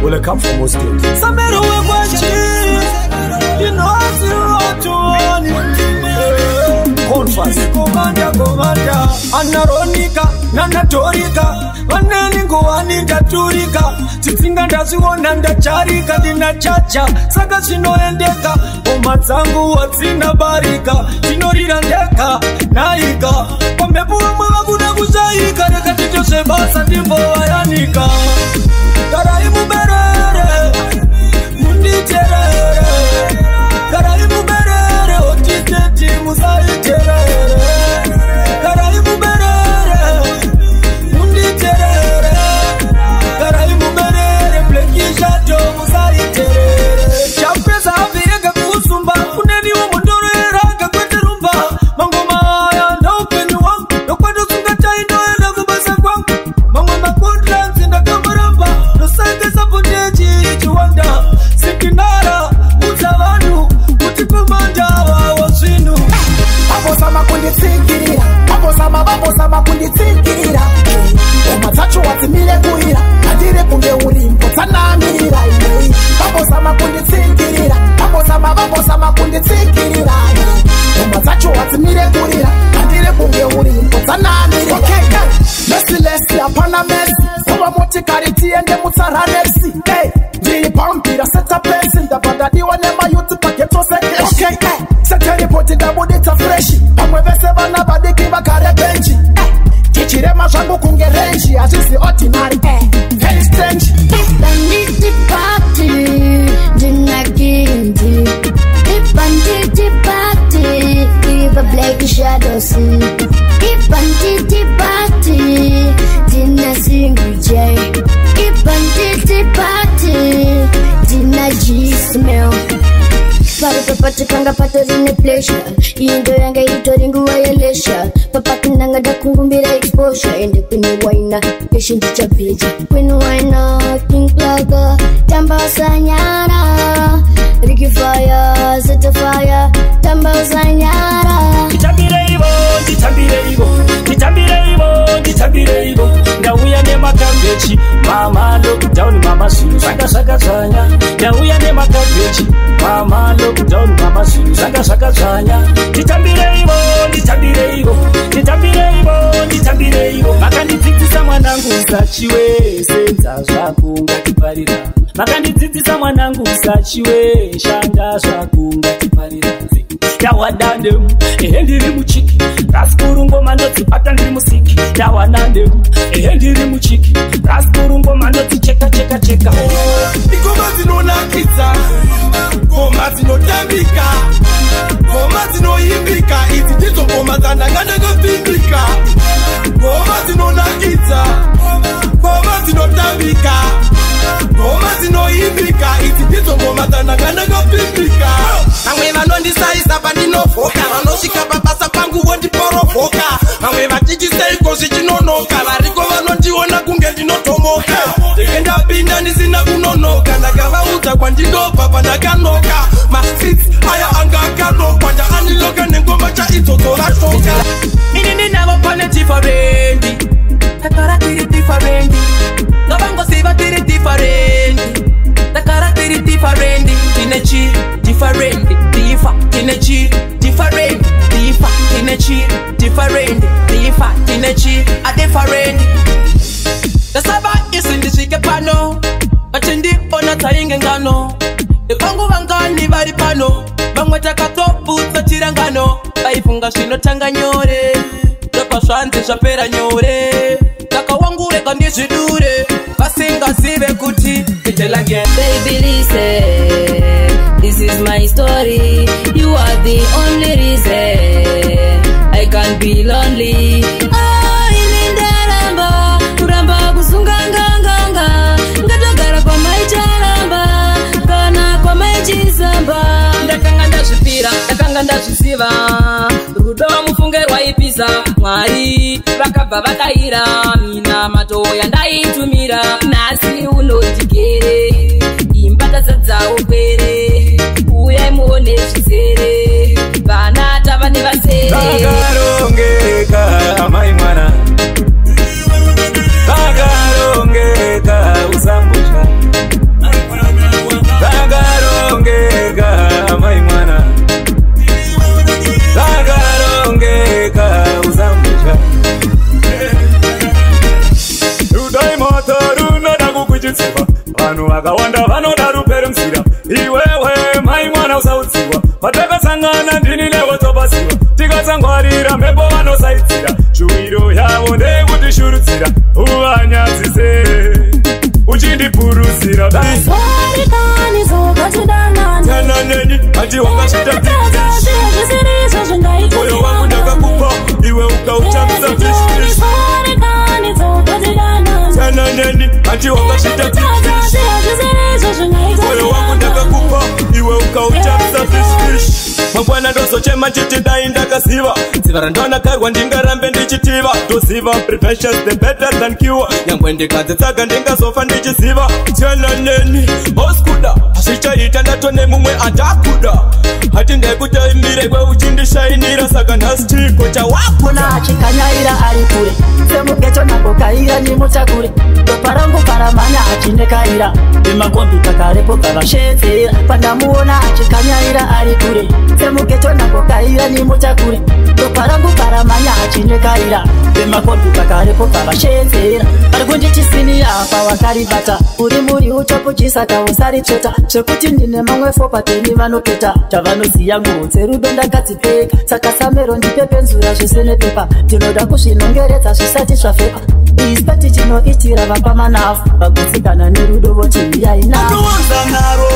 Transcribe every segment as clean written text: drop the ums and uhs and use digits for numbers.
Will come from Moscow. Komanda, anaronika, nanatorika, vaneni ngowani ndaturika, tsitsinga ndazviona ndacharika, ndinachacha, saka zvinoendeka, ngoma dzangu hadzina barika, ndinorira ndega, naika, pamhepo vamwe vakuda kushaika, rega ndiite zvebasa ndimbovayanika. Garai muberere, munditerere, garai muberere, otiteti musaiterere. Garai muberere, munditerere, garai muberere, blekishato musaiterere. Chapeza avirega kusumba, kuneniwo mundoro yeranga kwete rumba. Mangoma aya ndoupenyu hwangu, ndokwatosunga chaindoenda kubasa kwangu. Mamwe makontracts ndakamboramba, ndosangesa potechi ichiwanda. Sikinara, udza vanhu kuti kumandava wazvinhu. Vambozama kunditsikirira, vambozama kunditsikirira. Ngoma dzacho wadzimire kuira, handiri kunge urimbo dzanamirira. Vambozama kunditsikirira, vambozama kunditsikirira. Ngoma dzacho wadzimire kurira, handiri kunge urimbo dzanamirira. Merciless, hapana mercy, kuva motikari tiende mutsararesi. Ndiri pampira seta pesi, ndabva ndadiwa nemayuti pageto sekeshi. Seteripoti ndabuditsa freshi, pamwe vese vana vadiki vagare benji. Tichirema zvangu kunge renji, hazvisi ordinary, very strange. Banditi party, ndinakindi. Banditi party, iva black shadows. Banditi party, ndina single J. Banditi party, ndina G smell. Papati panga patori ne pleasure, indo yanga itori nguva yelesha. Papakinanga ndakungumbira exposure, ende kune waina kesho ndichapija. Kune waina King Plaga, tamba usanyara, Ricky fire, set a fire, tamba usanyara. Nditambire ivo, nditambire ivo, nditambire ivo, nditambire ivo. Ndauya nemakabechi, mama lockdown, mama zvinhu zvanga zvakadzvanya. Ndauya nemakabechi, mama lockdown, mama zvinhu zvanga zvakadzvanya. Nditambire ivo, nditambire ivo, nditambire ivo, nditambire ivo. Makandidzidzisa mwanangu usachiwe, senza zvako ngatiparira. Makandidzidzisa mwanangu usachiwe, shanda zvako ngatiparira. Ndawanandem, ehe ndiri muchiki, rasikuru ngoma ndodzibata ndiri musiki. Ndawanandem, ehe ndiri muchiki, rasikuru ngoma ndodzicheka cheka cheka. Ngoma dzinonakidza, ngoma dzinotambika, ngoma dzinoimbika, idzi ndidzo ngoma dzandanga ndakapindika. Ngoma dzinonakidza, ngoma dzinotambika, ngoma dzinoimbika, idzi ndidzo ngoma dzandanga ndakapindika. Vamwe vanondisaisa pandinovoka, vanosvika pabasa pangu vondiporovhoka. Vamwe vachichiseiko zvichinonoka, variko vanondiona kunge ndinotomoka. Ndenge ndapinda ndisina kunonoka, ndakavaudza kwandinobva pandakanoka. Masits aya anga akanokwa, ndaaniloka nengoma chaidzodzo vashoka. Inini navo pane different, takara tiri different, ngavangosiva tiri different, takara tiri different. Tine chi different, difa tine chi different, difa tine chi different, difa tine chi a different. Ndasaba isi ndisvike pano, vachindiona tainge ngano. Ndekwangu vangani vari pano, vamwe takatoputsa chirangano. Vaifunga zvinotanga nyore, ndopa zvanzi zvapera nyore. Saka wangu rega ndizvidure, vasingazive kuti nditelage. Baby listen, this is my story. You are the only reason I can't be lonely. Oh, ini ndaramba, kuramba kusunga nganganga. Ngatogara kwa maicharamba, kana kwa maichisamba. Ndakanga ndazvipira, ndakanga ndazviziva, rudo mufunge rwaipisa. Mwari vakabva vadaira minamato yandaitumira. nevasere, vana tava nevasere. Takarongeka amai mwana, takarongeka usambusha, takarongeka amai mwana, takarongeka usambusha. Rudai moto runoda kukuchitsiwa, vanhu vakawanda vanoda rupere muzira. Iwewe mai mwana usautsiwa, patakasangana ndini newe topasiwa, tikasangwarira mhepo vanosaidzira, shuwiro yavo ndeyekutishurudzira, uvanyadzise uchindipuruzira. Tananeni ati wakashita moyo wangu ndakakupa iwe ukauchamisa fish. Tananeni ati wakashita moyo wangu ndakakupa iwe ukauchamisa fish. Mangwana ndozochema chiti dai ndakaziva dziva randonakarwa ndingarambe ndichitiva, toziva prevention the better than cure, nyangwe ndikadzitsaga ndingazofa ndichiziva. Tananeni oskuda hazvichaita ndatone mumwe andakuda, hati ndekutaimbire kwe uchindishainira, saka nhasi chiko chawakuda. Achikanyaira ari kure semugecho nakokaira nimutakure, ropa rangu paramanya achindekaira vemakombi pakarepo pavashedzera. Pandamuona achikanyaira ari kure semugecho nakokaira nimutakure, ropa rangu paramanya achindekaira vemakombi pakarepo pavashedzera. Ari kundichisiniya pawakaribata uri muri utopuchisaka usaritsveta, zvekuti ndine mamwe fo pateni vanopeta chavanoziya nguo dzerudo ndakadzipfeka, saka samero ndipe penzura zvese nepepa, ndinoda kuzvinongeredza zvisati zvafepa. Isipati chinoitira vapamanafu vagutsikana nerudo voti uyai navo. Anowanza nharo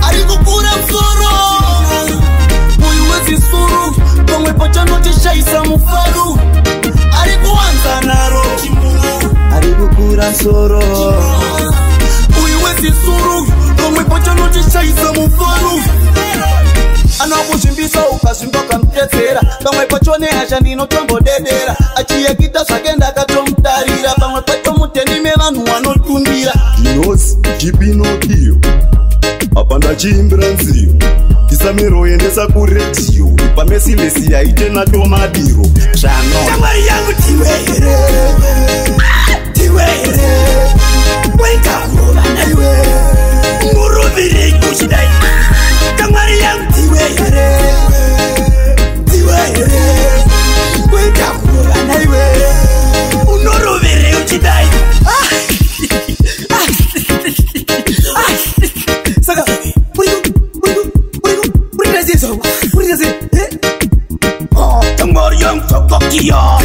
ari kukura musoro uyu wezisuru, pamwe pachanotishayisa mufaro. Ari kuwanza nharo ari kukura musoro uyu wezisuru, pamwe pachanotishayisa mufaro. Anokuzvimbisa ukazvimba ukamutedzera, pamwe pacho nehasha ndinotombodedera, achiyekita zvake ndakatomutarira, pamwe pacho muteni mevanhu vanotundira. Ndinozi chipinokiyo apa ndachiimbira nziyo, tisamiro endesa kuredhiyo, pamesilesi yaite natomadiro. Shamwari yangu tiwe here, tiwe here, waita kurova naiwe muruvirei kuchidai. Shamwari yangu tiwe here, tiwe here, waita kurova naiwe unoruvirei uchidai. Saka Shamwari yangu chakakiya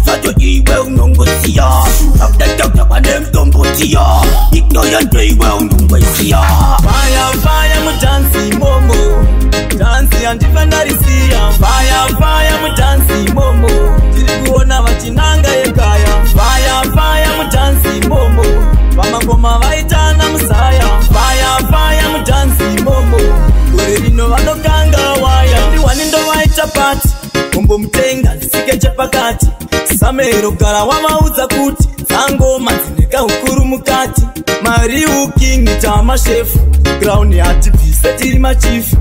sacho iwe unongosiya, takutatakanemtombotiya inoyate iwe unongosiya. Fire fire mudansi momo, dansi handifanarisiya. Fire fire mudansi momo, tiri kuona vachinanga yekaya. Fire fire mudansi momo, vamangoma vaitana musaya. Fire fire mudansi momo, gore rino vanokanga waya. Ndiwani ndovaita pati kumbomutenga ndisike chepakati, samero gara wavaudza kuti dzangoma dzineka ukuru mukati. Mari ukingi tamashefu ground hatibvise tiri machifu,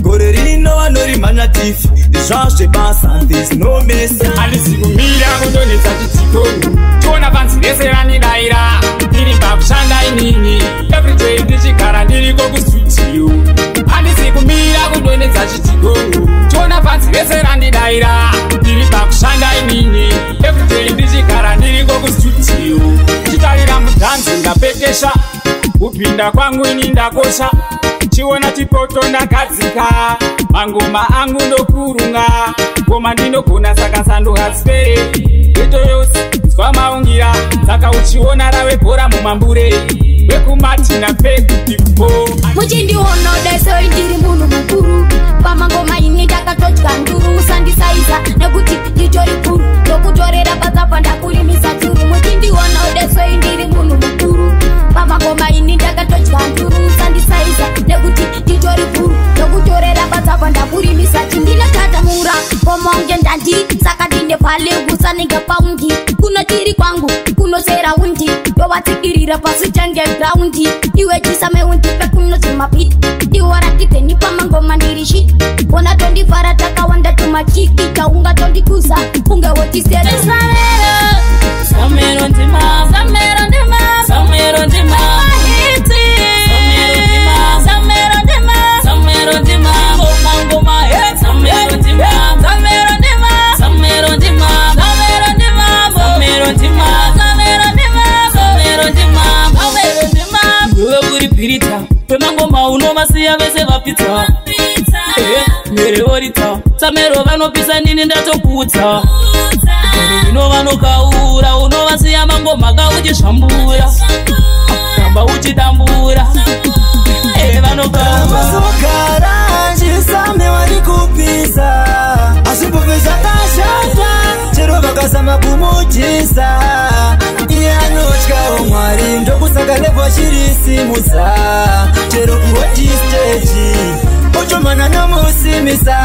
gore rino vanorimhanya tifi zvazvebasa there's no mess. Handisi kumira kudonhedza chidziko, chiona panzi rese ranidaira, ndiri pakushanda inini everyday ndichigara ndiriko kustudio. Handisi kumira kudonhedza chidziko, chiona panzi rese randidaira, ndiri pakushanda inini everyday ndichigara ndiriko kustudio. Chitarira mudhanzi ndapekesha, kupinda kwangu ini ndakosha, chiona chipoto ndagadzika, mangoma angu ndokurunga, ngoma ndinogona saka sando hadzipere, geto yose nzwa maungira, saka uchiona rave bhora mumambure wekumatina pekutipo. Muchindiona dai ndiri munhu mukuru, pamangoma ini ndakatotya nduru, usandisaiza nekuti nditori kuru, ndokutorera basa ndakurimisa tsuru. Muchindiona dai ndiri munhu mukuru, pamangoma ini ndakatotya nduru, usandisaiza nekuti nditori kuru, ndokutorera basa ndakurimisa. Chindinotatamura komonge ndandi, saka ndine pale kusanenge paundi, kuno tiri kwangu kunosera undi, ndovatsikirira pasi chenge graundi, iwe chisame undipe kuno zvimapiti, ndiwaratidze ni pamangoma ndiri ndiri shit. Ona tondifara takawanda tumachiki chaunga tondikuza kunge wotisera. Samero ndima, Samero ndima, Samero ndima, hiti. Samero ndima, Samero ndima, Samero ndima, ngoma ngoma eh. Samero ndima, Samero ndima, Samero ndima, Samero ndima, Samero ndima, Samero ndima, Samero ndima, Samero ndima. Wewe uri pirita, pemangoma unovasiya vese vapitsa. Mere orita, Samero vanopisa nini ndatokutsa. Inovanokaura unovasiya mangoma kauchisvambura ramba uchidambura Mazokara chisame wari kupisa asimbove zvakashata chero vakazama kumujisa iye anotyawo Mwari ndokusaka levha chirisimudza chero kuhoti stage ochomana nomusimisa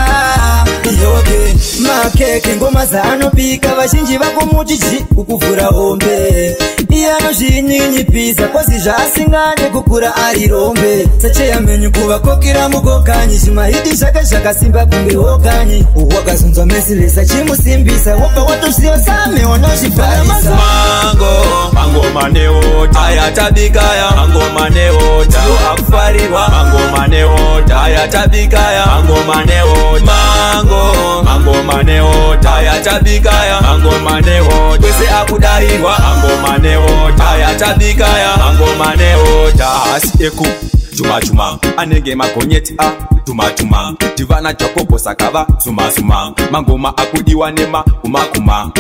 yoke makeke ngoma dzaanopika vazhinji vakumuti ji kukuvhura hombe iye anozvininipisa kozi zvaasingade kukura ari rombe sacheyamenyu kuvakokera mukokanyi zvimahiti zvake zvakasimba kunge hokanyi wakazunzwa mesilesa chimusimbisa wobva watoziva same wanozvibharisa mango mangoma neota aya tabikaya mangoma neota akufarirwa mangoma neota aya tabikaya mangoma neota mango mangoma neota aya tabikaya mangoma neota kwese akudarirwa mangoma neota aya tabikaya mangoma neota asi eku juma juma anenge magonyeti a tuma tuma tivana Jacobo sakava zuma zuma mangoma akudiwa nema kuma kuma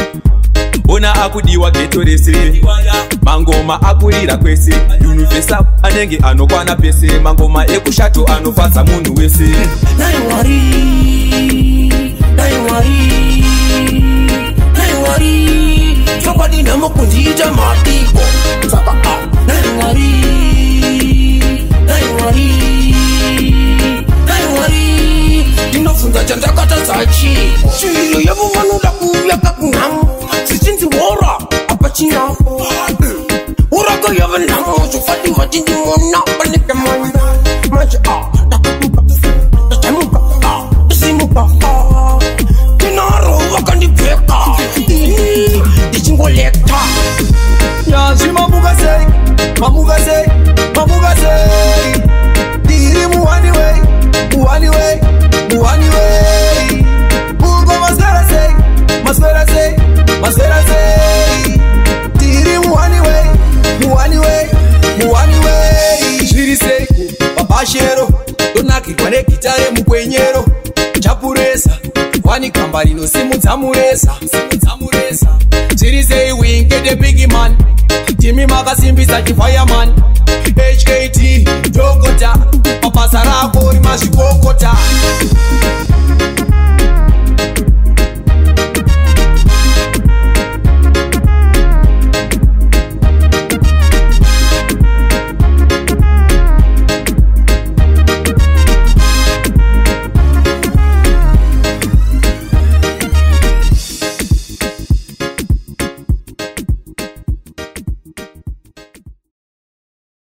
ona akudiwa geto rese mangoma akurira kwese Universal anenge anokwana pese mangoma ekushato anofadza munhu wese. Naiwari, naiwari, naiwari, chokwadi namukundiita mapiko saka naiwari, naiwari, naiwari, ndinobvunza chandakatadza chii shiro yavo vanoda kuuya kakunhamo zvichinzi hora apachina uraka yave nhamo zvofadi vachindimona paneke manda manje ndakutuka ndachamuka ndasimuka tinaro vakandibveka ini ndichingolekta yazvi mamuka sei mamuka sei mamuka sei ndiri muwani wei muwani wei muwani wei uko maswera sei maswera sei maswera sei ndiri muwani wei muwani wei muwani wei zviri sei babashero ndonakirwa negitare mukwenyero chapuresa wani gamba rinosimudza mureza simudza mureza zviri sei winke the big man timi makasimbisa chifireman HKT dhokota mabasa rako rimazvikokota